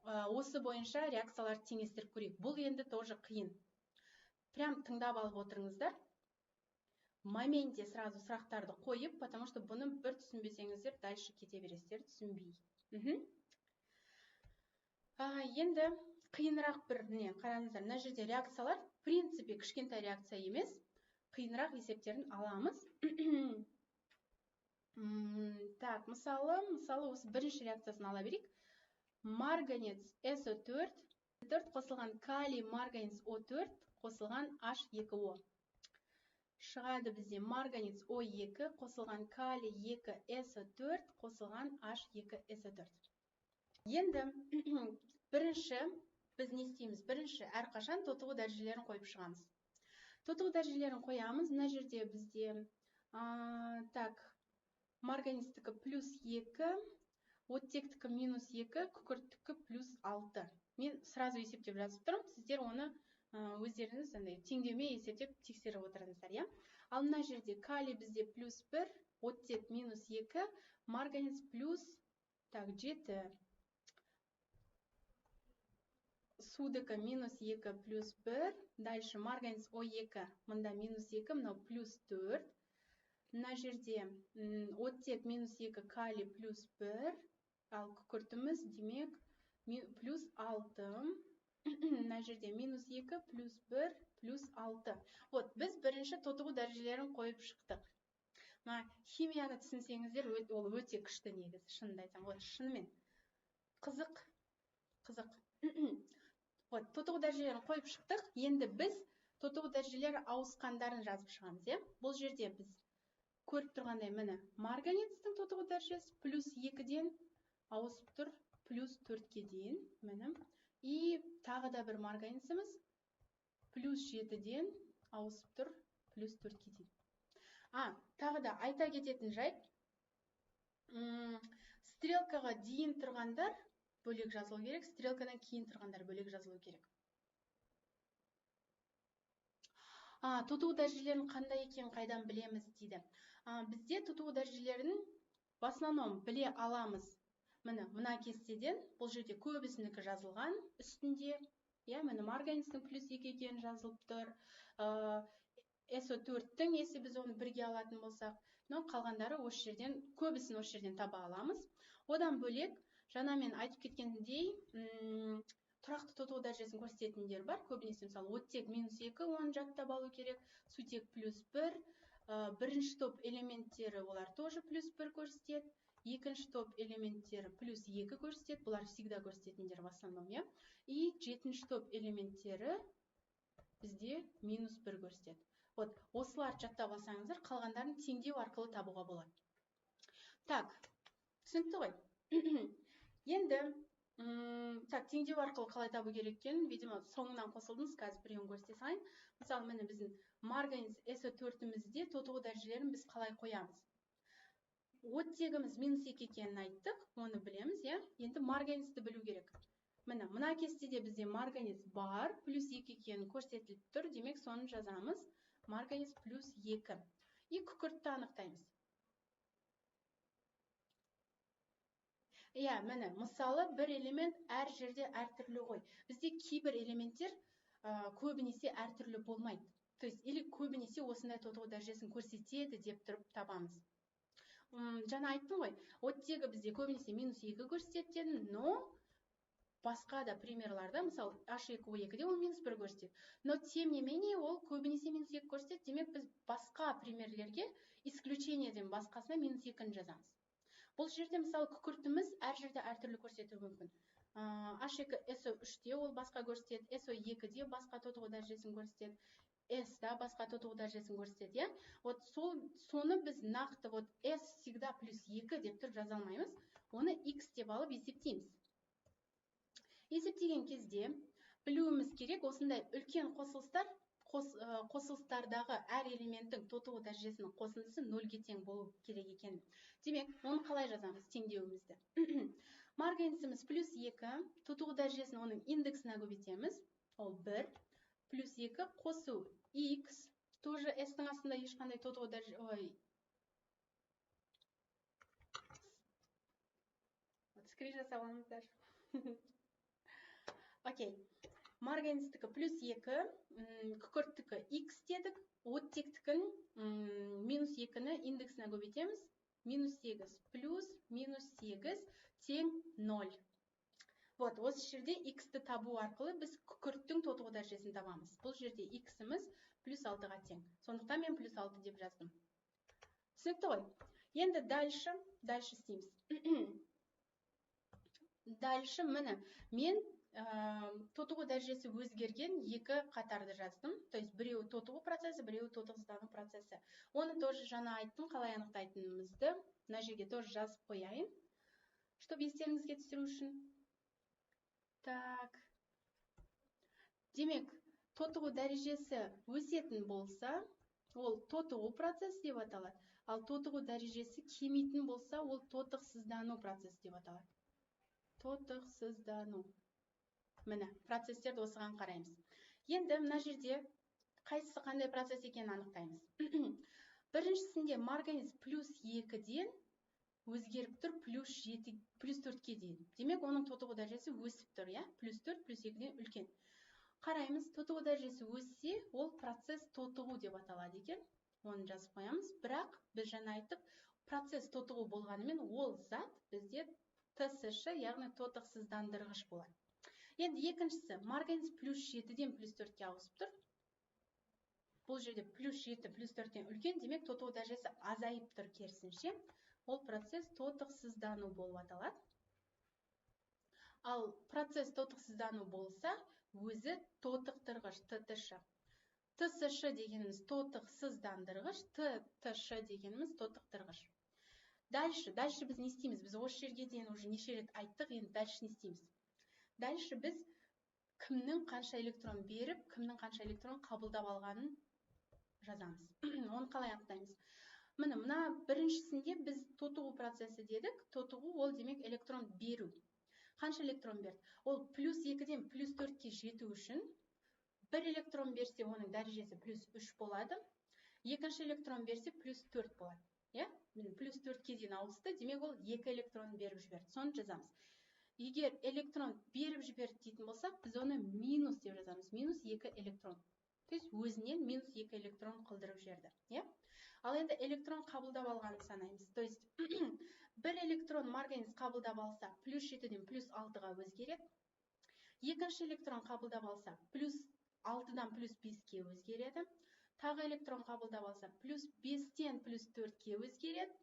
осы бойынша реакцияларды теңестіріп көрейік. Бұл енді тоже қиын. Прям тыңдап алып отырыңыздар. Моменте сразу сұрақтарды қойып, потому что бұны бір түсінбесеңіздер, дальше кете бересіздер, түсінбей. Енді қиынырақ бір не, қараңыздар, мына жерде реакциялар, в принципе, кішкентай реакция емес, қиынырақ есептерін аламыз. Так, мысалы, осы бірінші реакциясын ала берейік. Марганец СО4, 4 қосылған калий марганец О4 қосылған H2O. Шығады бізде марганец О2 қосылған калий 2 СО4 қосылған H2 СО4. Енді бірінші біз не істейміз? Бірінші әрқашан тотығу дәрежелерін қойып шығамыз. Тотығу дәрежелерін қоямыз. Мына жерде бізде, так, марганецтікі плюс 2, оттектікі минус 2, күкірттікі плюс 6. Мен сразу есептеп жазып тұрмын, сіздер оны өздеріңіз андай теңдеумен есептеп тексеріп отырыңыздар, иә? Ал мына жерде калий бізде плюс 1, оттек минус 2, марганец плюс, так, 7. Судікі минус 2 плюс 1, дальше марганец О2, мында минус 2, мынау плюс 4. Мына жерде оттек минус 2, калий плюс 1, ал күкіртіміз, демек, плюс 6. Мына жерде минус 2 плюс 1 плюс 6. Вот, біз бірінші тотығу дәрежелерін қойып шықтық. Мына химияны түсінсеңіздер, ол өте күшті негізі, шынымды айтсам. Вот, шынымен. Қызық, қызық. Вот, тотығу дәрежелерін қойып шықтық. Енді біз тотығу дәрежелері ауысқандарын жазып шығамыз, иә? Бұл жерде біз көріп тұрғандай, міне, марганецтің тотығу дәрежесі плюс 2-ден ауысып тұр плюс 4-ке дейін, міне. И тағы да бір марганеціміз плюс 7-ден ауысып тұр плюс 4-ке дейін. Тағы да айта кететін жайт, стрелкаға дейін тұрғандар бөлек жазылу керек, стрелкадан кейін тұрғандар бөлек жазылу керек. Тотығу дәрежелерін қандай екенін қайдан білеміз дейді. Бізде тотығу дәрежелерін в основном біле аламыз. Міне, мына кестеден, бұл жерде көбісінікі жазылған үстінде, иә, міне марганецтің плюс 2 екені жазылып тұр. СО4-тің, если біз оны бірге алатын болсақ, но қалғандары осы жерден, көбісін осы жерден таба аламыз. Одан бөлек, жаңа мен айтып кеткендей, тұрақты тотығу дәрежесін көрсететіндер бар. Көбінесе, мысалы, оттек минус 2, оны жаттап алу керек, сутек плюс 1, бірінші топ элементтері олар тоже плюс 1 көрсетеді, Екінші топ элементтері плюс 2 көрсетеді. Бұлар всегда көрсететіндер в основном, иә. И жетінші топ элементтері бізде минус 1 көрсетеді. Вот, осыларды жаттап алсаңыздар, қалғандарын теңдеу арқылы табуға болады. Так, түсінікті ғой? Енді, так, теңдеу арқылы қалай табу керек екенін, видимо, соңынан қосылдыңыз, қазір біреуін көрсете салайын. Мысалы, міне біздің марганец СО4-імізде тотығу дәрежелерін біз қалай қоямыз? Оттегіміз минус 2 екенін айттық, оны білеміз, иә? Енді марганецті білу керек. Міне, мына кестеде бізде марганец бар, плюс 2 екенін көрсетіліп тұр, демек соны жазамыз. Марганец плюс 2. И күкіртті анықтаймыз. Иә, міне, мысалы, бір элемент әр жерде әртүрлі ғой. Бізде кейбір элементтер көбінесе әртүрлі болмайды. То есть, или көбінесе осындай тотығу дәрежесін көрсетеді деп тұрып табамыз. Жаңа айттым ғой, оттегі бізде көбінесе минус 2 көрсетеді дедім, но басқа да примерларда, мысалы, H2O2-де ол минус 1 көрсетеді. Но тем не менее ол көбінесе минус 2 көрсетеді. Демек, біз басқа примерлерге исключениеден басқасына минус 2-ні жазамыз. Бұл жерде, мысалы, күкіртіміз әр жерде әртүрлі көрсетуі мүмкін. H2SO3-те ол басқа көрсетеді, SO2-де басқа тотығу дәрежесін көрсетеді, S-да басқа тотығу дәрежесін көрсетеді, иә? Вот соны біз нақты вот S всегда плюс 2 деп тұрып жаза алмаймыз. Оны X деп алып есептейміз. Есептеген кезде білуіміз керек, осындай үлкен қосылыстар, қосылыстардағы әр элементтің тотығу дәрежесінің қосындысы 0-ге тең болу керек екен. Демек, оны қалай жазамыз теңдеуімізді? Марганеціміз плюс 2, тотығу дәрежесін оның индексіне көбейтеміз, ол 1, плюс 2 қосу X, тоже S-тің астында ешқандай тотығу дәреже, ой, скрин жасап алыңыздар. Окей, марганецтікі плюс 2, күкірттікі X дедік, оттектікін минус 2-ні индексіне көбейтеміз, минус 8 плюс минус 8 тең 0. Вот, осы жерде X-ті табу арқылы біз күкірттің тотығу дәрежесін табамыз. Бұл жерде X-іміз плюс 6-ға тең. Сондықтан мен плюс 6 деп жаздым. Түсінікті ғой? Енді дальше істейміз. Дальше, міне, мен тотығу дәрежесі өзгерген екі қатарды жаздым. То есть біреуі тотығу процесі, біреуі тотықсыздану процесі. Оны тоже жаңа айттым, қалай анықтайтынымызды. Мына жерге тоже жазып қояйын, чтобы естеріңізге түсіру үшін. Так. Демек, тотығу дәрежесі өсетін болса, ол тотығу процесі деп аталады. Ал тотығу дәрежесі кемитін болса, ол тотықсыздану процесі деп аталады. Тотықсыздану. Міне, процестерді осыған қараймыз. Енді мына жерде қайсысы қандай процесс екенін анықтаймыз. Біріншісінде марганец плюс 2-ден өзгеріп тұр плюс 7, плюс 4-ке дейін. Демек, оның тотығу дәрежесі өсіп тұр, иә? Плюс 4, плюс 2-ден үлкен. Қараймыз, тотығу дәрежесі өссе, ол процесс тотығу деп аталады екен. Оны жазып қоямыз. Бірақ біз жаңа айттық, процесс тотығу болғанымен ол зат бізде ТСШ, яғни тотықсыздандырғыш болады. Енді екіншісі, марганец плюс 7-ден плюс 4-ке ауысып тұр. Бұл жерде плюс 7 плюс 4-тен үлкен, демек тотығу дәрежесі азайып тұр керісінше. Ол процесс тотықсыздану болып аталады. Ал процесс тотықсыздану болса, өзі тотықтырғыш, ТТШ. ТСШ дегеніміз тотықсыздандырғыш, ТТШ дегеніміз тотықтырғыш. Дальше біз не істейміз? Біз осы жерге дейін уже неше рет айттық, енді дальше не істейміз? Дальше біз кімнің қанша электрон беріп, кімнің қанша электрон қабылдап алғанын жазамыз. Оны қалай анықтаймыз? Міне, мына біріншісінде біз тотығу процесі дедік. Тотығу ол демек электрон беру. Қанша электрон берді? Ол плюс 2-ден плюс 4-ке жету үшін бір электрон берсе, оның дәрежесі плюс 3 болады. Екінші электрон берсе, плюс 4 болады. Иә? Міне, плюс 4-ке дейін ауысты, демек ол 2 электрон беріп жіберді. Соны жазамыз. Егер электрон беріп жіберді дейтін болсақ, біз оны минус деп жазамыз. Минус 2 электрон. То есть өзінен минус 2 электрон қылдырып жіберді. Иә? Ал енді электрон қабылдап алғанын санаймыз. То есть бір электрон марганец қабылдап алса, плюс 7-ден плюс 6-ға өзгереді. Екінші электрон қабылдап алса, плюс 6-дан плюс 5-ке өзгереді. Тағы электрон қабылдап алса, плюс 5-тен плюс 4-ке өзгереді.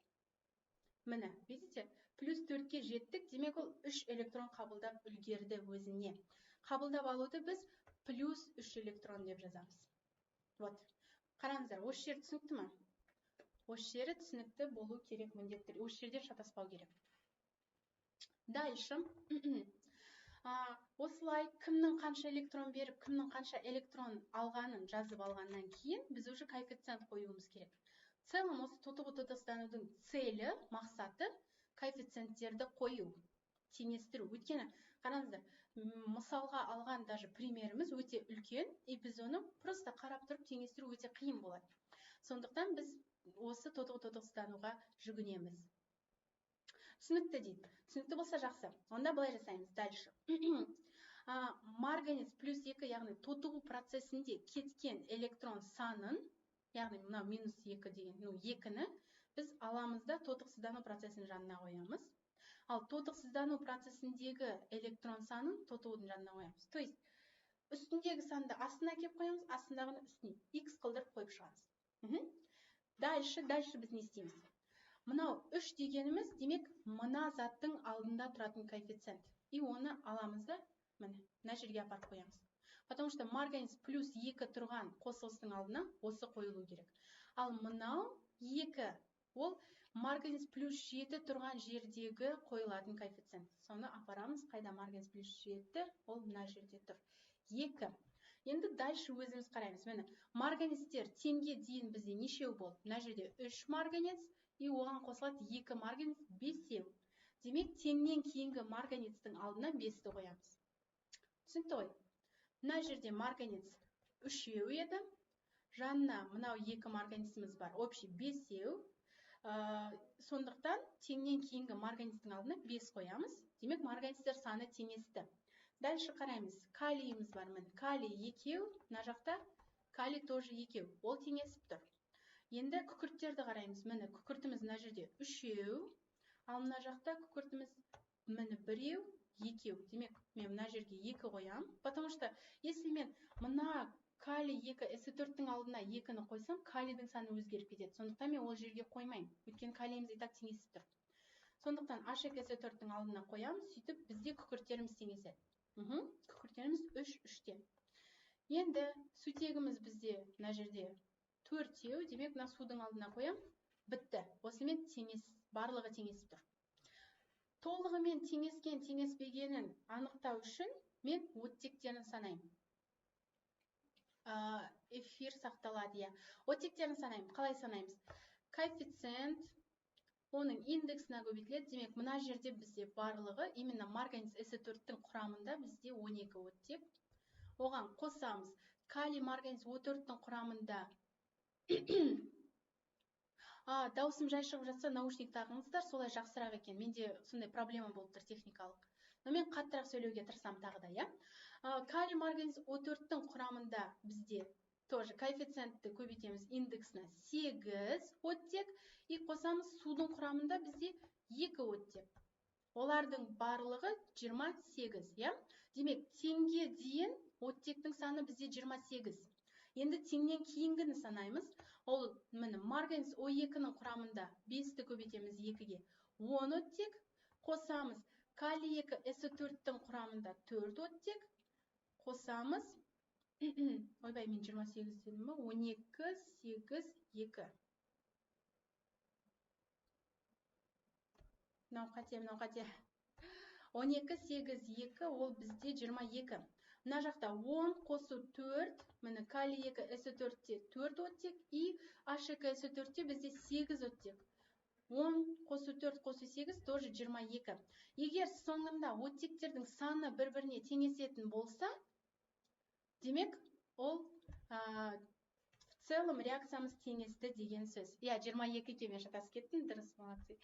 Міне, видите, плюс 4-ке жеттік, демек ол 3 электрон қабылдап үлгерді өзіне. Қабылдап алуды біз плюс 3 электрон деп жазамыз. Вот. Қараңыздар, осы жер түсінікті ма? Осы жері түсінікті болу керек міндетті түрде. Осы жерден шатаспау керек. Дальше. Осылай кімнің қанша электрон беріп, кімнің қанша электрон алғанын жазып алғаннан кейін біз уже коэффициент қоюымыз керек. В целом осы тотығу тотығызданудың целі, мақсаты коэффициенттерді қою, теңестіру. Өйткені қараңыздар, мысалға алған даже примеріміз өте үлкен, и біз оны просто қарап тұрып теңестіру өте қиын болады. Сондықтан біз осы тотығу тотығыздануға жүгінеміз. Түсінікті дейді. Түсінікті болса, жақсы. Онда былай жасаймыз. Дальше. Марганец плюс 2, яғни тотығу процесінде кеткен электрон санын, яғни мынау минус 2 деген, ну 2-ні біз аламыз да тотықсыздану процесінің жанына қоямыз. Ал тотықсыздану процесіндегі электрон санын тотығудың жанына қоямыз. То есть үстіндегі санды астына әкеліп қоямыз, астындағыны үстіне x қылдырып қойып шығамыз. Дальше біз не істейміз? Мынау 3 дегеніміз, демек, мына заттың алдында тұратын коэффициент. И оны аламыз да, міне, мына жерге апарып қоямыз. Потому что марганец плюс 2 тұрған қосылыстың алдына осы қойылу керек. Ал мынау 2, ол марганец плюс 7 тұрған жердегі қойылатын коэффициент. Соны апарамыз, қайда марганец плюс 7, ол мына жерде тұр. 2. Енді дальше өзіміз қараймыз. Міне, марганецтер теңге дейін бізде нешеу болды? Мына жерде 3 марганец, и оған қосылады 2 марганец, 5-еу. Демек, теңнен кейінгі марганецтің алдына 5-ті қоямыз. Түсінікті ғой? Мына жерде марганец 3-еу еді. Жанына мынау 2 марганеціміз бар, общий 5-еу. Сондықтан теңнен кейінгі марганецтің алдына 5 қоямыз. Демек, марганецтер саны теңесті. Дальше қараймыз. Калийіміз бар, міне. Калий 2, мына жақта калий тоже 2. Ол теңесіп тұр. Енді күкірттерді қараймыз. Міне, күкіртіміз мына жерде 3-еу, ал мына жақта күкіртіміз міне 1-еу, 2-еу. Демек, мен мына жерге 2 қоямын, потому что если мен мына калий 2 СО4-тің алдына 2-ні қойсам, калийдің саны өзгеріп кетеді. Сондықтан мен ол жерге қоймаймын. Өйткені калийіміз и так теңесіп тұр. Сондықтан H2 СО4-тің алдына қоямыз, сөйтіп бізде күкірттеріміз теңеседі. Күкірттеріміз 3-3-тен. Енді сутегіміз бізде мына жерде 4-еу, демек мына судың алдына қоямын. Бітті. Осымен теңес, барлығы теңесіп тұр. Толығымен теңескен, теңеспегенін анықтау үшін мен оттектерін санаймын. Эфир сақталады, иә. Оттектерін санаймын. Қалай санаймыз? Коэффициент оның индексіне көбейтіледі. Демек, мына жерде бізде барлығы, именно марганец СО4-тің құрамында бізде 12 оттек. Оған қосамыз калий марганец О4-тің құрамында. Даусым жай шығып жатса, наушник тағыңыздар, солай жақсырақ екен. Менде сондай проблема болып тұр техникалық. Но мен қаттырақ сөйлеуге тырысамын тағы да, иә. Калий марганец О4-тің құрамында бізде тоже коэффициентті көбейтеміз индексіне 8 оттек, и қосамыз судың құрамында бізде 2 оттек. Олардың барлығы 28, иә? Демек, теңге дейін оттектің саны бізде 28. Енді теңнен кейінгіні санаймыз. Ол міне марганец О2-нің құрамында 5-ті көбейтеміз 2-ге 10 оттек, қосамыз калий 2 СО4-тің құрамында 4 оттек, қосамыз, ойбай, мен 28 дедім ба? 12, 8, 2. Мынау қате, мынау қате. 12, 8, 2, ол бізде 22. Мына жақта 10 қосу 4, міне калий 2 СО4-те 4 оттек, и H2 СО4-те бізде 8 оттек. 10 қосу 4 қосу 8 тоже 22. Егер соңында оттектердің саны бір-біріне теңесетін болса, демек, ол в целом реакциямыз теңесті деген сөз. Иә, 22-ге мен шатасып кеттім, дұрыс, молодцы.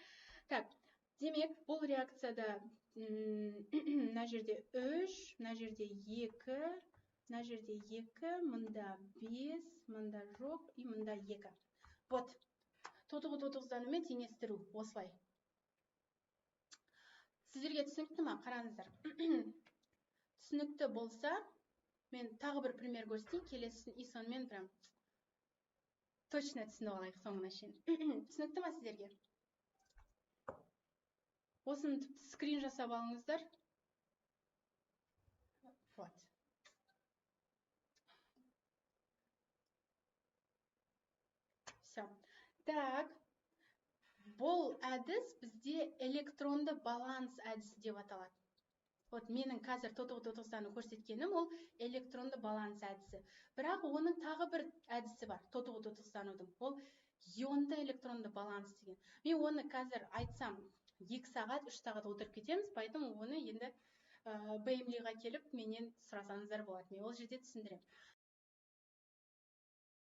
Так, демек, бұл реакцияда мына жерде 3, мына жерде 2, мына жерде 2, мында 5, мында жоқ, и мында 2. Вот, тотығу тотығызданумен теңестіру осылай. Сіздерге түсінікті ма? Қараңыздар. Түсінікті болса, мен тағы бір пример көрсетейін, келесісін, и сонымен прям точно түсініп алайық соңына шейін. Түсінікті ма сіздерге? Осыны тіпті скрин жасап алыңыздар. Вот. Все. Так. Бұл әдіс бізде электронды баланс әдісі деп аталады. Вот менің қазір тотығу тотықсыздану көрсеткенім ол электронды баланс әдісі. Бірақ оның тағы бір әдісі бар, тотығу тотықсызданудың. Ол ионды электронды баланс деген. Мен оны қазір айтсам 2 сағат, 3 сағат отырып кетеміз, поэтому оны енді БМЛИ-ға келіп менен сұрасаңыздар болады. Мен ол жерде түсіндіремін.